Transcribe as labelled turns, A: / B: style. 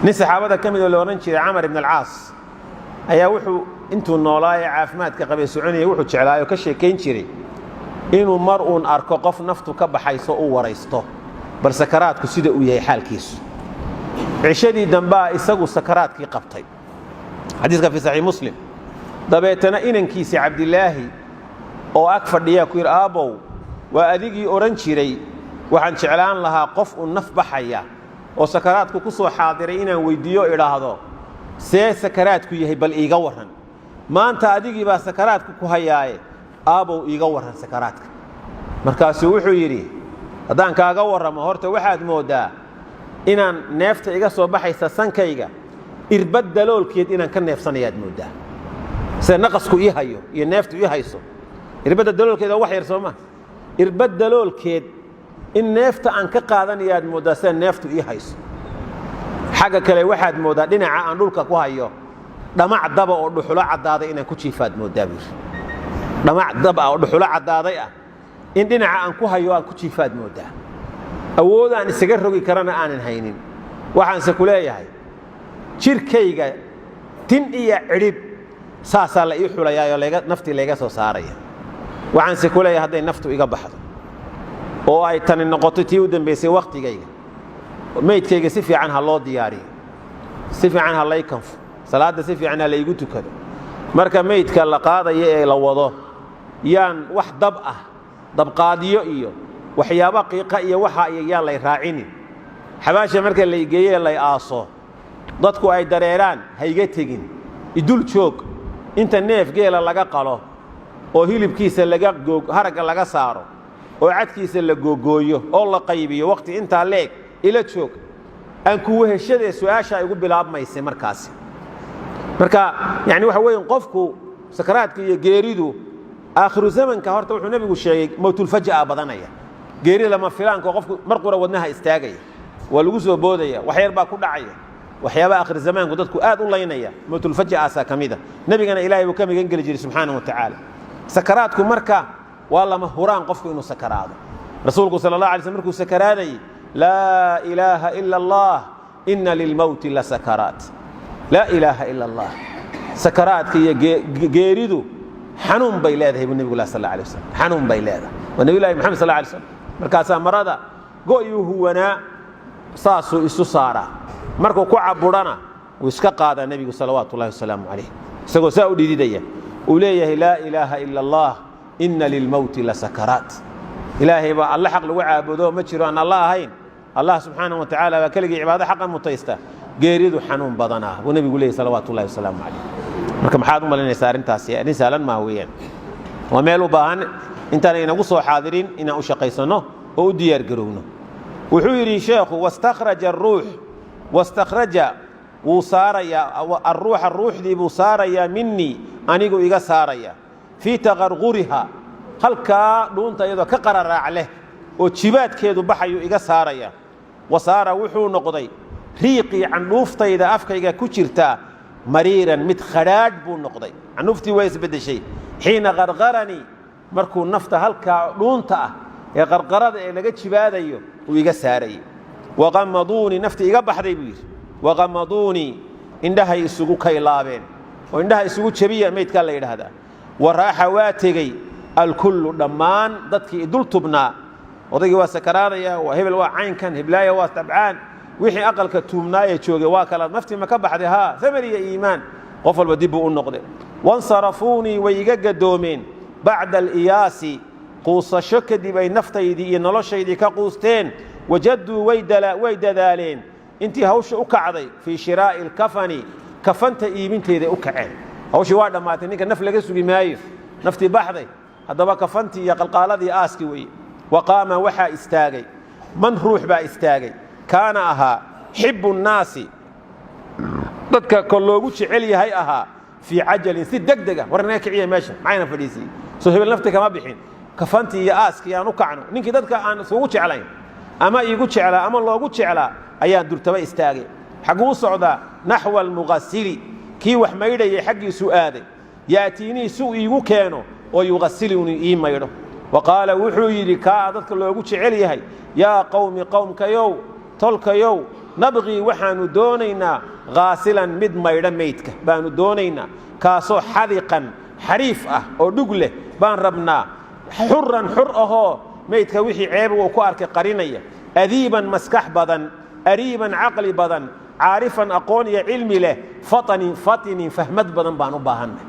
A: Nin saxaabada ka mid oo la odhan jiray Camar ibn Alcaas ayaa wuxuu intuu noolaa ee caafimaadka qabay soconayay, wuxuu jeclaayoo ka sheekayn jiray inuu mar uun arko qof naftu ka baxayso, u waraysto bal sakaraadku sida uu yahay xaalkiisu. Cishadii dambaa isagu sakaraadkii qabtay. Xadiiska fi Saxiix Muslim. Dabeetana inankiisi Cabdilaahi oo ag fadhiyaa ku yidhi: "Aabbow, waa adigii odhan jiray waxaan jeclaan lahaa qof uu naf baxaya oo sakaraadku ku soo xaadiray inaan weyddiiyo, idhaahdo see sakaraadku yahay, bal iiga warran. Maanta adigii baa sakaraadku ku hayaaye, aabbow, iiga warran sakaraadka." Markaasuu wuxuu yidhi: "Haddaan kaaga warramo, horta waxaad mooddaa inaan neefta iga soo baxaysa sankayga irbad daloolkeed inaan ka neefsanayaad mooddaa, sida naqasku ii hayo iyo neeftu ii hayso. Irbadda daloolkeed waa wax yar, soo ma? Irbad daloolkeed in neefta aan ka qaadanayaad mooddaa sida neeftu ii hayso. Xagga kale waxaad mooddaa dhinaca aan dhulka ku hayo dhamac daba oo dhuxulo caddaaday inaan ku jiifaad mooddaa," buu yidhi. "Dhamac dab ah oo dhuxulo caddaaday ah in dhinaca aan ku hayo aan ku jiifaad mooddaa, awood aan isaga rogi karana aanan haynin. Waxaanse ku leeyahay, jirkayga tin iyo cidhib saasaa la ii xulayaayoo naftii layga soo saaraya. Waxaanse ku leeyahay, hadday naftu iga baxdo oo ay tani noqoto tii u dambaysay wakhtigayga, meydkayga si fiican ha loo diyaariyo, si fiican ha lay kanfo, salaadda si fiican ha laygu tukado. Marka meydka la qaadayo ee la wado, yaan wax dab ah, dabqaadyo iyo waxyaaba qiiqa iyo waxa iyo yaan lay raacinin. Xabaasha marka laygeeye lay aaso, dadku ay dareeraan, hayga tegin, idul joog inta neef geela laga qalo oo hilibkiisa laga haragga laga saaro oo cadkiisa la googooyo oo la qaybiyo. Waqti intaa leeg ila joog, aan kuwaheshadee su-aasha igu bilaabmaysay markaasi." Marka yani waxa weeye, qofku sakaraadka iyo geeridu aakhiru zamanka, horta wuxuu Nebigu sheegay mowtulfaj'a badanaya, geeri lama filaanka, qofku mar qura wadnaha istaagaya, waa lagu soo boodaya, wax yar baa ku dhacaya. Waxyaabaha akhir zamaanku dadku aad u laynaya mowtulfaj'aasaa ka mida. Nebigana Ilahay buu ka magan geli jiray subxaanahu wa tacaala. Sakaraadku marka waa lama huraan qofku inuu sakaraado. Rasuulku sala Allah alay slm markuu sakaraadayey: "Laa ilaaha ila Allah, ina lilmowti la sakaraat, laa ilaaha ila Allah, sakaraadka iyo geeridu xanuun bay leedahay," buu nebigu lah sal la alay waslam. Xanuun bay leedahay. Waa Nabiyullahi Maxamed sal la alay slam. Markaasaa marada go'yuu huwanaa saasuu isu saaraa, markuu ku caburana wuu iska qaadaa nebigu salawaatu ullahi wasalaamu calayh, isagoo saa u dhididaya uu leeyahay: "Laa ilaaha ila Allah, ina lilmowti la sakaraat. Ilaahay baa alle xaq lagu caabudo ma jiro aan Alla ahayn. Allah subxaanahu wa tacaala baa keligii cibaado xaqa mutaysta. Geeridu xanuun badanaa," buu nebigu leeyahy salawaatu ullahi wasalaamu calayh. Marka maxaad u malaynaysaa? Arrintaasi arrin sahlan maaha weeyaan. Waa meel u baahan intaan inagu soo xaadirin inaan u shaqaysanno oo u diyaar garowno. Wuxuu yidhi sheekhu: wastakhraja aruux, wastakhraja wuu saarayaa, arruuxa ruuxdii buu saarayaa, minii anigu iga saaraya, fii taqarquriha, halkaa dhuunta iyadoo ka qararaac leh oo jibaadkeedu baxayuu iga saaraya. Wasaara wuxuu noqday riiqii, candhuuftayda afkayga ku jirtaa, mariiran, mid khadhaadh buu noqday. Candhuuftii waa isbeddeshay. Xiina qarqaranii, markuu nafta halkaa dhuunta ah ee qarqarada ee laga jibaadayo uu iga saarayay. Waqamaduunii, naftii iga baxday buu yidhi, waqamaduunii, indhahay isugu kaylaabeen oo indhaha isugu jebiya meydkaa la yidhaahdaa. Waraaxa, waa tegey, alkullu, dhammaan dadkii idul tubnaa. Odaygii waa sakaraadaya, waa hebel, waa caynkan, heblaaya waa tabcaan. Wixii aqalka tuubnaayee joogay waa kala naftii ma ka baxday? Haa, samir iyo iimaan, qof walba dib buu u noqday. Wansarafuunii, way iga gadoomeen, bacda aliyaasi, quusasho kadib ay naftaydii iyo noloshaydii ka quusteen. Wajaduu, way dadaaleen intii hawsha u kacday, fii shiraa'i alkafani, kafanta iibinteeday u kaceen. Hawshii waa dhammaatay, ninka naf laga sugi maayo, naftii baxday. Haddaba kafantii iyo qalqaaladii aaski weeye. Wa qaama, waxaa istaagay, man, ruux baa istaagay, kaana ahaa xibbu nnaasi, dadka ko loogu jecel yahay ahaa, fii cajalin, si deg deg ah: "War naga kiciya meesha, maxayna fadhiisiyey? Soo hebel nafti kama bixin, kafantii iyo aaskii aan u kacno." Ninkii dadka aan isugu jeclayn ama iigu jeclaa ama loogu jeclaa ayaan durtaba istaagay. Xagguu u socdaa? Naxwa almuqasili, kii wax maydhayay xaggiisuu aaday. Yaatiinii, si uu iigu keeno oo yuqasiluni, ii maydho. Wa qaala, wuxuu yidhi kaa dadka loogu jecel yahay: "Yaa qowmi, qowmkayow, tolkayow." Nabqii waxaanu doonaynaa ghaasilan, mid maydha meydka baanu doonaynaa, kaasoo xadiqan, xariif ah oo dhug leh baan rabnaa, xuran, xur ahoo meydka wixii ceeba uu ku arkay qarinaya, adiiban, maskax badan, ariiban, caqli badan, caarifan, aqoon iyo cilmi leh, fatinin, fatinin, fahmad badan baan u baahannay.